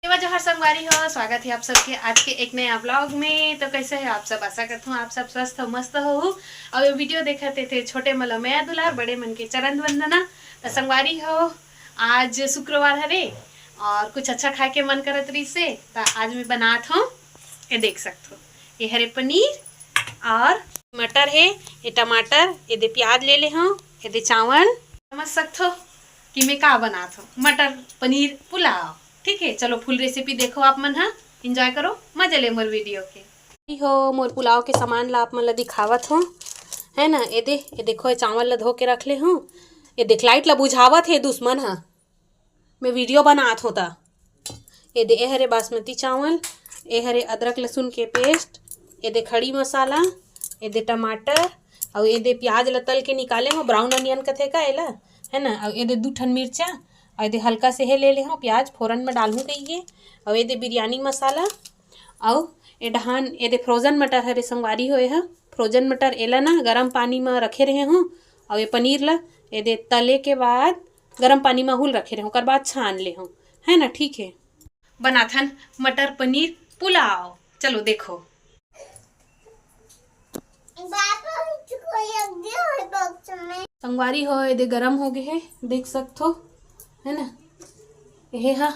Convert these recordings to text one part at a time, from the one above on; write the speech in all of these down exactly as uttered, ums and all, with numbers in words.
जय जोहार संगवारी हो, स्वागत है आप सबके आज के एक नया व्लॉग में। तो कैसे हो आप सब? आशा करता हूँ आप सब स्वस्थ हो, मस्त हो। और ये वीडियो देखत हे ते छोटे मन ल मया दुलार, बड़े मन के चरण वंदना। तो संगवारी हो, आज शुक्रवार हरे और कुछ अच्छा खाए के मन करत रहिसे, तो आज मैं बनात हूँ, ये देख सकत हो, ये हरे पनीर और मटर है, ये टमाटर, ये दे प्याज ले ले हूँ, ये दे चावल। समझ सकत हो कि मैं का बनात हूँ, मटर पनीर पुलाव। ठीक है, चलो फुल रेसिपी देखो आप मन हा, एंजॉय करो, मजा ले मोर वीडियो के। हो, मोर पुलाव के सामान ला आप मन ला दिखावत हूँ, है ना। ये दे, ये देखो, ये चावल ला धो के रख ले हूँ। ये देख, लाइट ला बुझावत है दुश्मन हा, मैं वीडियो बनात हूँ ता। ये दे, ये हरे बासमती चावल, ये हरे अदरक लहसुन के पेस्ट, ये दे खड़ी मसाला, ये दे टमाटर, और ये दे प्याज ला तल के निकाले हूँ, ब्राउन अनियन कथे का एला, है ना। और ये दे दू ठन मिर्चा, और ये दे हल्का से हे ले ले हूँ प्याज, फोरन में डालहूँ कहिए। और ये दे बिरयानी मसाला, और ये डहान ये दे फ्रोजन मटर हरे संगवारी हो, ये फ्रोजन मटर, एला ना गरम पानी में रखे रहे हूँ। और ये पनीर ला ये दे तले के बाद गरम पानी में हुल रखे रहे हूँ, ओकर बाद छान ले हूँ, है ना। ठीक है, बनाथन मटर पनीर पुलाव। चलो देखो। संगवारी हो, ये दे गरम हो गए है, देख सकत हो, है ना। ये हा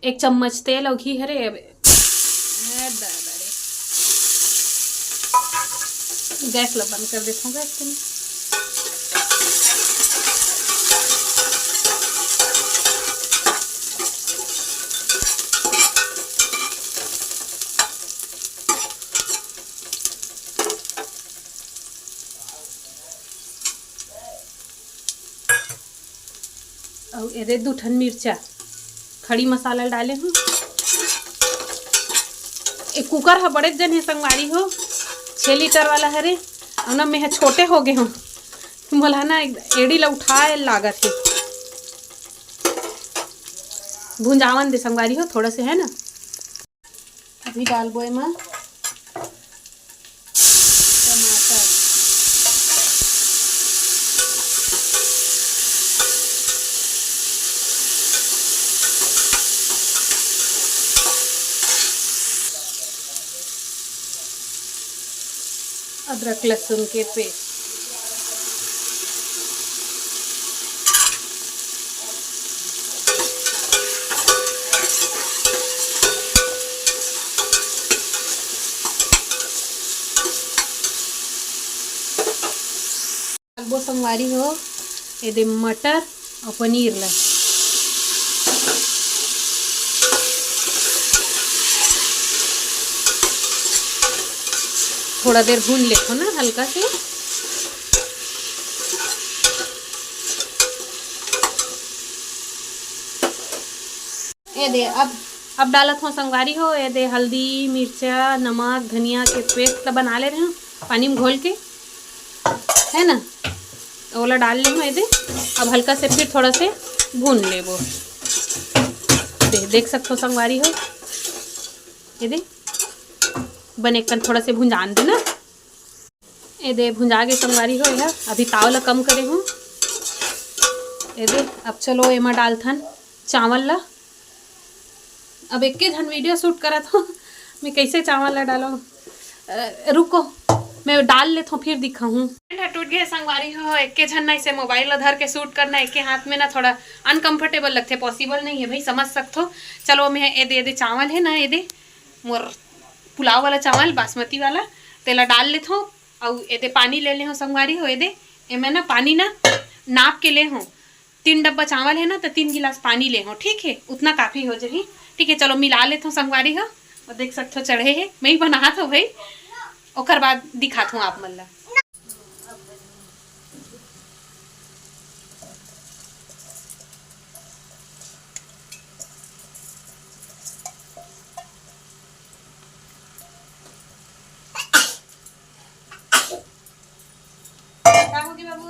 एक चम्मच तेल और घी हरे। अब ए दादा रे, गैस ला बंद कर देथों, गैस के। अउ एदे दू ठन मिर्चा खड़ी मसाला डाले हूँ। ए कुकर ह बड़े जन हे संगवारी हो, छः लीटर वाला हरे। अउ ना मैं ह छोटे हो गे हूँ, मोला ना एड़ी ला उठाए लागत हे। भुंजावन दे संगवारी हो थोड़ा से, है ना। अभी डालबो एमा टमाटर। अदरक लहसुन के पेस्ट। डालबो संगवारी हो, एदे मटर अउ पनीर ला थोड़ा देर भून लेथो ना हल्का से। एदे अब, अब डालत हो संगवारी हो, एदे हल्दी, मिर्चा, नमक, धनिया के पेस्ट ला बना ले रहे हूँ पानी में घोल के, है ना। ओला डाल ले हूँ एदे। अब हल्का से फिर थोड़ा से भून लेबो। दे, देख सकत हो संगवारी हो, एदे बने कन थोड़ा से भुंजान दे ना। एदे भुंजा गे संगवारी हो, एहा अभी ताव ला कम करे हूँ। एदे अब चलो एमा डालथन चावल ला। अब एके झन वीडियो शूट करत हो, मैं कैसे चावल ला डालो। अ, रुको, मैं डाल लेथो फिर दिखाहूँ। Stand ह टूट गए संगवारी हो, एके झन ना इसे मोबाइल ला धर के शूट करना एके हाथ में ना थोड़ा अनकंफर्टेबल लगथे, पॉसिबल नहीं है भाई, समझ सकत हो। चलो मैं एदे, एदे चावल है ना, एदे मोर पुलाव वाला चावल बासमती वाला, तेला डाल लेथो। अउ एदे पानी ले ले हो संगवारी हो, एदे एमे ना पानी ना नाप के ले हो, तीन डब्बा चावल है ना, तो तीन गिलास पानी ले हो, ठीक है, उतना काफी हो जाही। ठीक है, चलो मिला लेथो संगवारी हो। और देख सकथो चढ़े है, मैं ही बनात हो भाई, ओकर बाद दिखात हूँ आप मन ला। का होगे बाबू?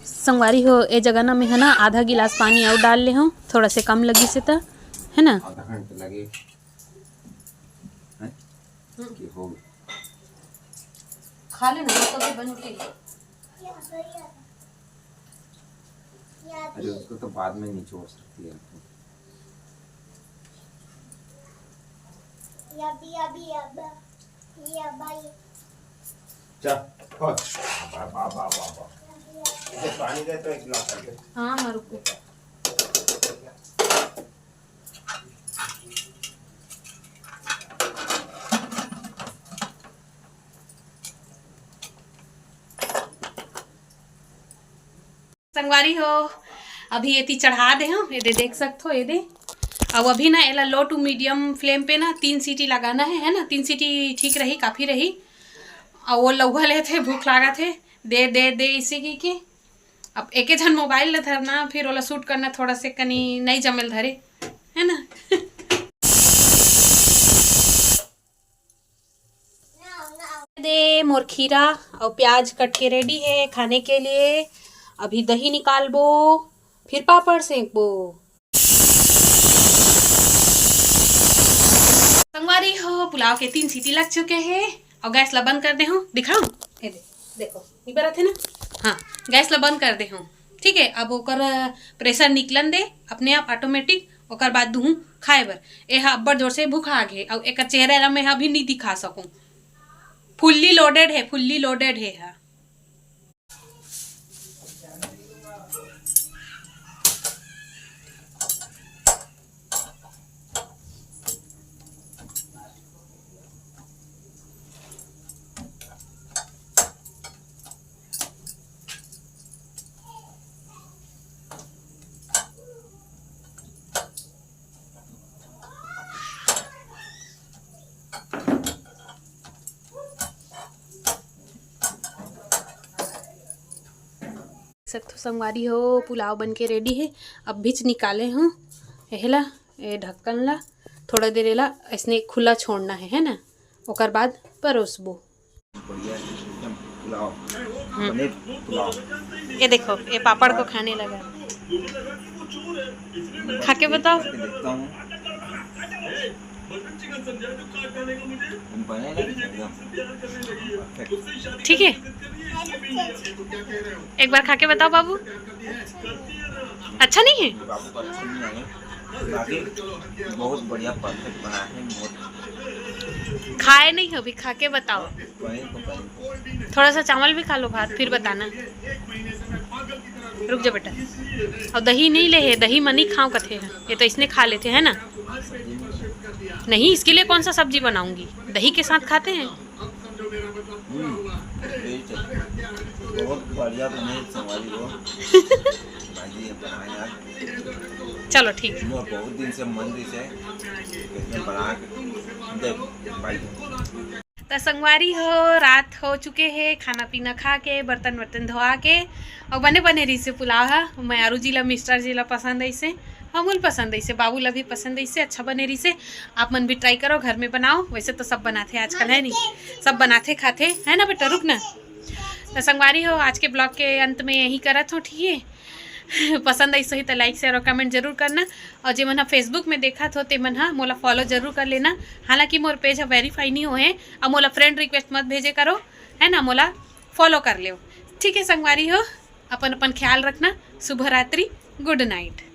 संगवारी हो, ए जगह ना में है ना आधा गिलास पानी अउ डाल ले हूँ, थोड़ा से कम लगी से त, है ना। आधा घंटा लगे। हैं? कि हो गया? खा लेना, तो भी बन के। अरे उसको तो बाद में निचोड़ सकती है तू। या बी, या बी, या बा, या बा, ये। जा, खोल। बा, बा, बा, बा, बा। इसे पानी दे तो एक गिलास कर दे। हाँ, हाँ, रुको। संगवारी हो, अभी एती चढ़ा दे हूँ, ये दे देख सकत हो, ये दे। अब अभी ना एला low to medium flame पे ना तीन सीटी लगाना है, है ना, तीन सीटी ठीक रही, काफ़ी रही। और वो लउहा लेथे, भूख लागत है, दे दे दे इसे की, की। अब एके झन मोबाइल ला धरना, फिर ओला शूट करना, थोड़ा से कनी नहीं जमेल धरे, है ना। दे मोर खीरा और प्याज कट के रेडी है खाने के लिए। अभी दही निकालबो, फिर पापड़ सेंकबो। संगवारी हो, पुलाव के तीन सीटी लग चुके हैं और गैस ला बंद कर दे हूँ। दिखाऊं? ये दे, देखो, निबरत है ना। हाँ, गैस ला बंद कर दे हूँ। ठीक है, अब ओकर प्रेशर निकलन दे अपने आप ऑटोमेटिक, ओकर बाद दूहूँ खाए बर। ए हा अब्बड़ जोर से भुखा गे, अउ एकर चेहरा ला मैं अभी नहीं दिखा सकूँ। फुल्ली लोडेड है, फुल्ली लोडेड है हा। सकथो संगवारी हो, पुलाव बन के रेडी है। अब बीच निकाले हूँ एहला, ए ढक्कन ला, थोड़ा देर एला ऐसने खुला छोड़ना है, है ना, ओकर बाद परोसबो। बढ़िया एकदम पुलाव, हम्म। पनीर पुलाव। ये देखो, ये पापड़ को खाने लगा। खा के बताओ। खा के देखता हूँ। बनेगा एकदम perfect। ठीक है, एक बार खा के बताओ बाबू। अच्छा नहीं है? बाबू को अच्छा नहीं लगे, बाकी बहुत बढ़िया perfect बना है, बहुत। खाए नहीं हो अभी, खा के बताओ। पनीर को पनीर। थोड़ा सा चावल भी खा लो, भात, फिर बताना। रुक जा बेटा, और दही नहीं ले है, दही मनी खाओ कथे है, ये तो इसने खा लेते हैं ना। नहीं, इसके लिए कौन सा सब्जी बनाऊंगी, दही के साथ खाते हैं। हम्म, यही तो। बहुत बढ़िया बने संगवारी हो। भाई जी, ये बनाए यार। चलो ठीक। मोर बहुत दिन से मन रहिसे, इसने बना के दे भाई। त संगवारी हो, रात हो चुके हे, खाना पीना खा के, बर्तन वर्तन धोआ के, अउ बने बने रहिसे पुलाव ह। मैं आरू जी ला, मिस्टर जी ला पसंद आइसे, हमू ला पसंद आइसे, बाबू ला भी पसंद आइसे, अच्छा बने रहिसे। आप मन भी ट्राई करो, घर में बनाओ। वैसे तो सब बनाथे आजकल, है नी? सब बनाथे खाथे, है ना बेटा? रुक ना। त संगवारी हो, आज के ब्लॉग के अंत में यही करत हो, ठीक है? पसंद आइस होही त लाइक, शेयर और कमेंट जरूर करना। और जे मन ह Facebook में देखत हो, ते मन ह मोला फॉलो जरूर कर लेना। हालांकि मोर पेज ह वेरीफाई नहीं होए हे, अब मोला फ्रेंड रिक्वेस्ट मत भेजे करो, है ना, मोला फॉलो कर लेव। ठीक है संगवारी हो, अपन अपन ख्याल रखना। शुभ रात्रि, गुड नाइट।